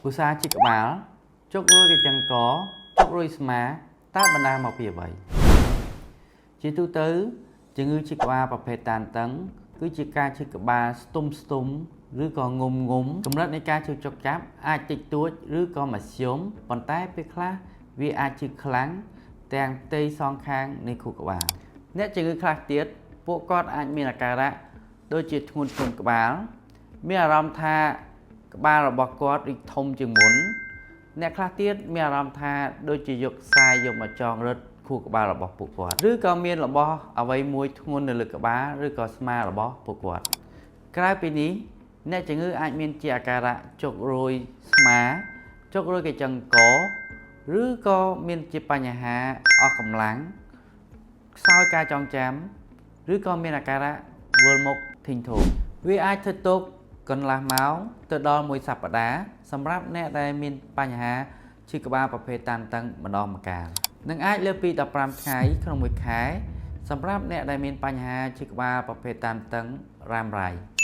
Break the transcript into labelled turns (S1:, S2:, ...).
S1: ឧស្សាហ៍ឈឺក្បាលចុករោយកញ្ចឹងកចុករោយស្មាតើបណ្ដាលមកពីអ្វីជាទូទៅជំងឺឈឺក្បាលប្រភេទតានតឹងគឺជាការឈឺក្បាលស្ទុំស្ទុំឬក៏ងុំងុំកម្រិតនៃការឈឺចុកចាប់អាចតិចតួចឬក៏មធ្យមប៉ុន្តែពេលខ្លះវាអាចឈឺខ្លាំងទាំងផ្ទៃសងខាងនៃខួរក្បាលអ្នកជំងឺខ្លះទៀតពួកគាត់អាចមានអាការៈដូចជាធ្ងន់ធ្ងរក្បាល មានអារម្មណ៍ថាក្បាលរបស់គាត់រីកធំជាងមុន អ្នកខ្លះទៀតមានអារម្មណ៍ថាដូចជាយកខ្សែយកមកចងរឹតខួរក្បាលរបស់ពួកគាត់ឬក៏មានរបស់អ្វីមួយធ្ងន់នៅលើក្បាលឬក៏ស្មារបស់ពួកគាត់ក្រៅពីនេះអ្នកជំងឺអាចមានជាអាការៈចុករោយស្មាចុករោយកញ្ចឹងកឬក៏មានជាបញ្ហាអស់កម្លាំងខ្សោយការចងចាំឬក៏មានអាការៈវិលមុខធីងធំវាអាចធ្វើទុកកន្លះម៉ោងទៅដល់មួយសប្តាហ៍សម្រាប់អ្នកដែលមានបញ្ហាឈឺក្បាលប្រភេទតានតឹងម្ដងម្កាលនិងអាចលើសពី15ថ្ងៃក្នុងមួយខែសម្រាប់អ្នកដែលមានបញ្ហាឈឺក្បាលប្រភេទតានតឹងរ៉ាំរ៉ៃ។